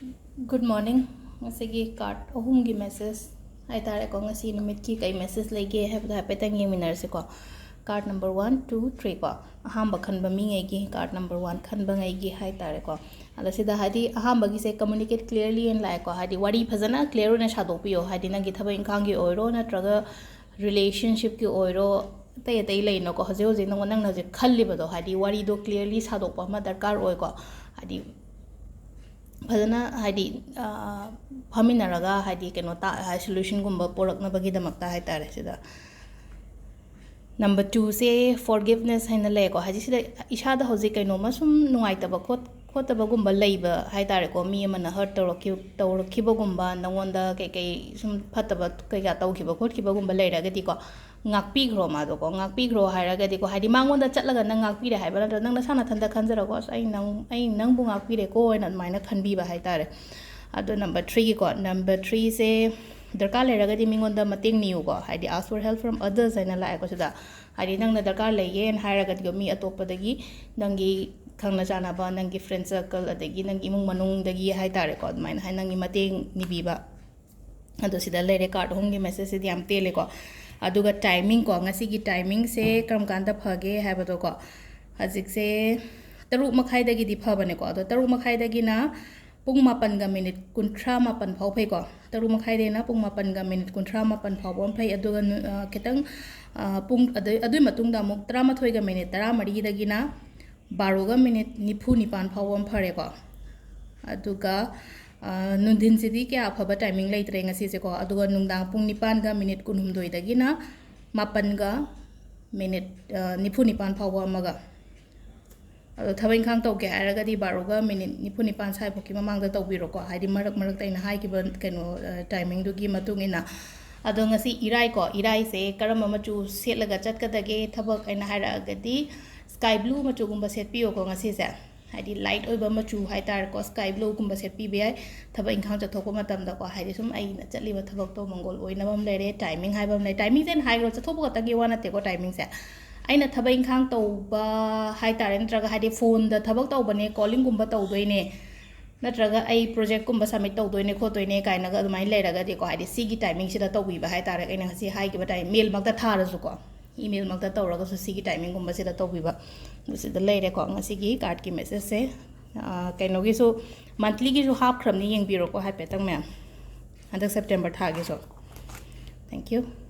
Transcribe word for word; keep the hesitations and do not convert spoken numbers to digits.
Good morning. ꯉꯁꯤꯒꯤ card ꯑꯍꯨꯝꯒꯤ message ꯍꯥꯏꯇꯥꯔꯦꯀꯣ, ꯉꯁꯤ ꯅꯨꯃꯤꯠꯀꯤ ꯀꯩ ꯃꯦꯁꯦꯖ ꯂꯩꯒꯦ ꯍꯥꯏꯕꯗꯣ ꯍꯥꯏꯐꯦꯠꯇꯪ ꯌꯦꯡꯃꯤꯟꯅꯔꯁꯤꯀꯣ꯫ Card number one, two, three ꯀꯣ, ꯑꯍꯥꯟꯕ ꯈꯟꯕ ꯃꯤꯉꯩꯒꯤ, ꯀꯥꯔꯠ ꯅꯝꯕꯔ ꯋꯥꯟ ꯈꯟꯕꯉꯩꯒꯤ ꯍꯥꯏꯇꯥꯔꯦꯀꯣ꯫ ꯑꯗ ꯁꯤꯗ ꯍꯥꯏꯗꯤ ꯑꯍꯥꯟꯕꯒꯤꯁꯦ communicate clearly ꯍꯥꯏꯅ ꯂꯥꯛꯑꯦꯀꯣ, ꯍꯥꯏꯗꯤ ꯋꯥꯔꯤ ꯐꯖꯅ ꯀ꯭ꯂꯤꯌꯥꯔ ꯑꯣꯏꯅ ꯁꯥꯗꯣꯛꯄꯤꯌꯣ, ꯍꯥꯏꯗꯤ ꯅꯪꯒꯤ ꯊꯕꯛ ꯏꯪꯈꯥꯡꯒꯤ ꯑꯣꯏꯔꯣ ꯅꯠꯇ꯭ꯔꯒ ꯔꯤꯂꯦꯁꯟꯁꯤꯞꯀꯤ ꯑꯣꯏꯔꯣ, ꯑꯇꯩ ꯑꯇꯩ ꯂꯩꯅꯀꯣ, ꯍꯧꯖꯤꯛ ꯍꯧꯖꯤꯛ ꯅꯪ, ꯅꯪꯅ ꯍꯧꯖꯤꯛ ꯈꯜꯂꯤꯕꯗꯣ, ꯍꯥꯏꯗꯤ ꯋꯥꯔꯤꯗꯣ ꯀ꯭ꯂꯤꯌꯥꯔꯂꯤ ꯁꯥꯗꯣꯛꯄ ꯑꯃ ꯗꯔꯀꯥꯔ ꯑꯣꯏꯀꯣ꯫ ꯍꯥꯏꯗꯤ ꯐꯖꯅ ꯍꯥꯏꯗꯤ ꯐꯝꯃꯤꯟꯅꯔꯒ ꯍꯥꯏꯗꯤ ꯀꯩꯅꯣ ꯇꯥ ꯁꯣꯂꯨꯁꯟꯒꯨꯝꯕ ꯄꯨꯔꯛꯅꯕꯒꯤꯗꯃꯛꯇ ꯍꯥꯏꯇꯥꯔꯦ꯫ ꯁꯤꯗ ꯅꯝꯕꯔ ꯇꯨꯁꯦ ꯐꯣꯔꯒꯤꯞꯅꯦꯁ ꯍꯥꯏꯅ ꯂꯩꯀꯣ꯫ ꯍꯥꯏꯗꯤ ꯁꯤꯗ ꯏꯁꯥꯗ ꯍꯧꯖꯤꯛ ꯀꯩꯅꯣꯝꯃ ꯁꯨꯝ ꯅꯨꯡꯉꯥꯏꯇꯕ ꯈꯣꯠ ꯈꯣꯠꯇꯕꯒꯨꯝꯕ ꯂꯩꯕ ꯍꯥꯏꯇꯥꯔꯦꯀꯣ, ꯃꯤ ꯑꯃꯅ ꯍꯔꯠ ꯇꯧꯔꯛꯈꯤ ꯇꯧꯔꯛꯈꯤꯕꯒꯨꯝꯕ, ꯅꯪꯉꯣꯟꯗ ꯀꯩꯀꯩ ꯁꯨꯝ ꯐꯠꯇꯕ ꯀꯩꯀꯥ ꯇꯧꯈꯤꯕ ꯈꯣꯠꯈꯤꯕꯒꯨꯝꯕ ꯂꯩꯔꯒꯗꯤꯀꯣ, ꯉꯥꯛꯄꯤꯈ꯭ꯔꯣ ꯃꯥꯗꯣꯀꯣ꯫ ꯉꯥꯛꯄꯤꯈ꯭ꯔꯣ ꯍꯥꯏꯔꯒꯗꯤꯀꯣ, ꯍꯥꯏꯗꯤ ꯃꯉꯣꯟꯗ ꯆꯠꯂꯒ ꯅꯪ ꯉꯥꯛꯄꯤꯔꯦ ꯍꯥꯏꯕ ꯅꯠꯇ꯭ꯔꯒ ꯅꯪ ꯅꯁꯥ ꯅꯊꯟꯗ ꯈꯟꯖꯔꯒꯣ, "ꯑꯁ, ꯑꯩ ꯅꯪ ꯑꯩ ꯅꯪꯕꯨ ꯉꯥꯛꯄꯤꯔꯦꯀꯣ" ꯍꯥꯏꯅ ꯑꯗꯨꯃꯥꯏꯅ ꯈꯟꯕꯤꯕ ꯍꯥꯏꯇꯥꯔꯦ꯫ ꯑꯗꯣ ꯅꯝꯕꯔ ꯊ꯭ꯔꯤꯒꯤꯀꯣ, ꯅꯝꯕꯔ ꯊ꯭ꯔꯤꯁꯦ ꯗꯔꯀꯥꯔ ꯂꯩꯔꯒꯗꯤ ꯃꯤꯉꯣꯟꯗ ꯃꯇꯦꯡ ꯅꯤꯌꯨꯀꯣ꯫ ꯍꯥꯏꯗꯤ "Ask for help from others" ꯍꯥꯏꯅ ꯂꯥꯛꯑꯦꯀꯣ ꯁꯤꯗ꯫ ꯍꯥꯏꯗꯤ ꯅꯪꯅ ꯗꯔꯀꯥꯔ ꯂꯩꯌꯦꯅ ꯍꯥꯏꯔꯒꯗꯤ ꯃꯤ ꯑꯇꯣꯞꯄꯗꯒꯤ, ꯅꯪꯒꯤ ꯈꯪꯅ ꯆꯥꯟꯅꯕ, ꯅꯪꯒꯤ ꯐ꯭ꯔꯦꯟ ꯁꯔꯀꯜ, ꯑꯗꯒꯤ ꯅꯪꯒꯤ ꯏꯃꯨꯡ ꯃꯅꯨꯡꯗꯒꯤ ꯍꯥꯏꯇꯥꯔꯦꯀꯣ, ꯑꯗꯨꯃꯥꯏꯅ ꯍꯥꯏ ꯅꯪꯒꯤ ꯃꯇꯦꯡ ꯅꯤꯕꯤꯕ꯫ ꯑꯗꯣ ꯁꯤꯗ ꯂꯩꯔꯦ, ꯀꯥꯔꯠ ꯑꯍꯨꯝꯒꯤ ꯃꯦꯁꯦꯖꯁꯤꯗꯤ ꯌꯥꯝ ꯇꯦꯜꯂꯦꯀꯣ꯫ ꯑꯗꯨꯒ ꯇꯥꯏꯃꯤꯡ ꯀꯣ, ꯉꯁꯤꯒꯤ ꯇꯥꯏꯃꯤꯡꯁꯦ ꯀꯔꯝ ꯀꯥꯟꯗ ꯐꯒꯦ ꯍꯥꯏꯕꯗꯣꯀꯣ, ꯍꯧꯖꯤꯛꯁꯦ ꯇꯔꯨꯛ ꯃꯈꯥꯏꯗꯒꯤꯗꯤ ꯐꯕꯅꯦꯀꯣ꯫ ꯑꯗꯣ ꯇꯔꯨꯛ ꯃꯈꯥꯏꯗꯒꯤꯅ ꯄꯨꯡ ꯃꯥꯄꯟꯒ ꯃꯤꯅꯤꯠ ꯀꯨꯟꯊ꯭ꯔꯥ ꯃꯥꯄꯟ ꯐꯥꯎ ꯐꯩꯀꯣ꯫ ꯇꯔꯨꯛ ꯃꯈꯥꯏꯗꯩꯅ ꯄꯨꯡ ꯃꯥꯄꯟꯒ ꯃꯤꯅꯤꯠ ꯀꯨꯟꯊ꯭ꯔꯥ ꯃꯥꯄꯟ ꯐꯥꯎꯕ ꯑꯃ ꯐꯩ꯫ ꯑꯗꯨꯒ ꯅꯨ-, ꯑ, ꯈꯤꯇꯪ, ꯑ, ꯄꯨꯡ ꯑꯗꯨ-, ꯑꯗꯨꯒꯤ ꯃꯇꯨꯡꯗ ꯑꯃꯨꯛ ꯇꯔꯥꯃꯥꯊꯣꯏꯒ ꯃꯤꯅꯤꯠ ꯇꯔꯥꯃꯔꯤꯗꯒꯤꯅ ꯕꯥꯔꯣꯒ ꯃꯤꯅꯤꯠ ꯅꯤꯐꯨ ꯅꯤꯄꯥꯟ ꯐꯥꯎꯕ ꯑꯃ ꯐꯔꯦꯀꯣ꯫ ꯑꯗꯨꯒ, ꯑ, ꯅꯨꯡꯊꯤꯟꯁꯤꯗꯤ ꯀꯌꯥ ꯑꯐꯕ ꯇꯥꯏꯃꯤꯡ ꯂꯩꯇ꯭ꯔꯦ ꯉꯁꯤꯁꯦꯀꯣ꯫ ꯑꯗꯨꯒ ꯅꯨꯡꯗꯥꯡ ꯄꯨꯡ ꯅꯤꯄꯥꯟꯒ ꯃꯤꯅꯤꯠ ꯀꯨꯟꯍꯨꯝꯗꯣꯏꯗꯒꯤꯅ ꯃꯥꯄꯟꯒ ꯃꯤꯅꯤꯠ, ꯑ, ꯅꯤꯐꯨ ꯅꯤꯄꯥꯟ ꯐꯥꯎꯕ ꯑꯃꯒ꯫ ꯑꯗꯣ ꯊꯕꯛ ꯏꯪꯈꯥꯡ ꯇꯧꯒꯦ ꯍꯥꯏꯔꯒꯗꯤ ꯕꯥꯔꯣꯒ ꯃꯤꯅꯤꯠ ꯅꯤꯐꯨ ꯅꯤꯄꯥꯟ ꯁ꯭ꯋꯥꯏꯐꯥꯎꯀꯤ ꯃꯃꯥꯡꯗ ꯇꯧꯕꯤꯔꯣꯀꯣ, ꯍꯥꯏꯗꯤ ꯃꯔꯛ ꯃꯔꯛꯇ ꯑꯩꯅ ꯍꯥꯏꯈꯤꯕ ꯀꯩꯅꯣ, ꯑ, ꯇꯥꯏꯃꯤꯡꯗꯨꯒꯤ ꯃꯇꯨꯡ ꯏꯟꯅ꯫ ꯑꯗꯣ ꯉꯁꯤ ꯏꯔꯥꯏꯀꯣ, ꯏꯔꯥꯏꯁꯦ ꯀꯔꯝꯕ ꯃꯆꯨ ꯁꯦꯠꯂꯒ ꯆꯠꯀꯗꯒꯦ ꯊꯕꯛ ꯑꯩꯅ ꯍꯥꯏꯔꯛꯑꯒꯗꯤ ꯁ꯭ꯀꯥꯏ ꯕ꯭ꯂꯨ ꯃꯆꯨꯒꯨꯝꯕ ꯁꯦꯠꯄꯤꯌꯣꯀꯣ ꯉꯁꯤꯁꯦ꯫ ꯍꯥꯏꯗꯤ ꯂꯥꯏꯠ ꯑꯣꯏꯕ ꯃꯆꯨ ꯍꯥꯏꯇꯥꯔꯦꯀꯣ, ꯁ꯭ꯀꯥꯏ ꯕ꯭ꯂꯨꯒꯨꯝꯕ ꯁꯦꯠꯄꯤꯕ ꯌꯥꯏ ꯊꯕꯛ ꯏꯪꯈꯥꯡ ꯆꯠꯊꯣꯛꯄ ꯃꯇꯝꯗꯀꯣ꯫ ꯍꯥꯏꯗꯤ ꯁꯨꯝ ꯑꯩꯅ ꯆꯠꯂꯤꯕ ꯊꯕꯛꯇꯣ ꯃꯪꯒꯣꯜ ꯑꯣꯏꯅꯕ ꯑꯃ ꯂꯩꯔꯦ, ꯇꯥꯏꯃꯤꯡ ꯍꯥꯏꯕ ꯑꯃ ꯂꯩ꯫ ꯇꯥꯏꯃꯤꯡꯁꯦ ꯑꯩꯅ ꯍꯥꯏꯈ꯭ꯔꯣ, ꯆꯠꯊꯣꯛꯄ ꯈꯛꯇꯪꯒꯤ ꯋꯥ ꯅꯠꯇꯦꯀꯣ ꯇꯥꯏꯃꯤꯡꯁꯦ꯫ ꯑꯩꯅ ꯊꯕꯛ ꯏꯪꯈꯥꯡ ꯇꯧꯕ ꯍꯥꯏꯇꯥꯔꯦ, ꯅꯠꯇ꯭ꯔꯒ ꯍꯥꯏꯗꯤ ꯐꯣꯟꯗ ꯊꯕꯛ ꯇꯧꯕꯅꯦ, ꯀꯣꯂꯤꯡꯒꯨꯝꯕ ꯇꯧꯗꯣꯏꯅꯦ, ꯅꯠꯇ꯭ꯔꯒ ꯑꯩ ꯄ꯭ꯔꯣꯖꯦꯛꯀꯨꯝꯕ ꯁꯕꯃꯤꯠ ꯇꯧꯗꯣꯏꯅꯦ ꯈꯣꯠꯇꯣꯏꯅꯦ ꯀꯥꯏꯅꯒ ꯑꯗꯨꯃꯥꯏꯅ ꯂꯩꯔꯒꯗꯤꯀꯣ, ꯍꯥꯏꯗꯤ ꯁꯤꯒꯤ ꯇꯥꯏꯃꯤꯡꯁꯤꯗ ꯇꯧꯕꯤꯕ ꯍꯥꯏꯇꯥꯔꯦ, ꯑꯩꯅ ꯉꯁꯤ ꯍꯥꯏꯈꯤꯕ ꯇꯥꯏꯝ, ꯃꯦꯜꯃꯛꯇ ꯊꯥꯔꯁꯨꯀꯣ, ꯏꯃꯦꯜꯃꯛꯇ ꯇꯧꯔꯒꯁꯨ ꯁꯤꯒꯤ ꯇꯥꯏꯃꯤꯡꯒꯨꯝꯕꯁꯤꯗ ꯇꯧꯕꯤꯕ꯫ ꯑꯗꯨ ꯁꯤꯗ ꯂꯩꯔꯦꯀꯣ ꯉꯁꯤꯒꯤ ꯀꯥꯔꯠꯀꯤ ꯃꯦꯁꯦꯖꯁꯦ꯫ ꯀꯩꯅꯣꯒꯤꯁꯨ, ꯃꯟꯊꯂꯤꯒꯤꯁꯨ ꯍꯥꯞꯈ꯭ꯔꯕꯅꯤ, ꯌꯦꯡꯕꯤꯔꯣꯀꯣ ꯍꯥꯏꯐꯦꯠꯇꯪ ꯃꯌꯥꯝ, ꯍꯟꯗꯛ ꯁꯦꯞꯇꯦꯝꯕꯔ ꯊꯥꯒꯤꯁꯨ꯫ Thank you.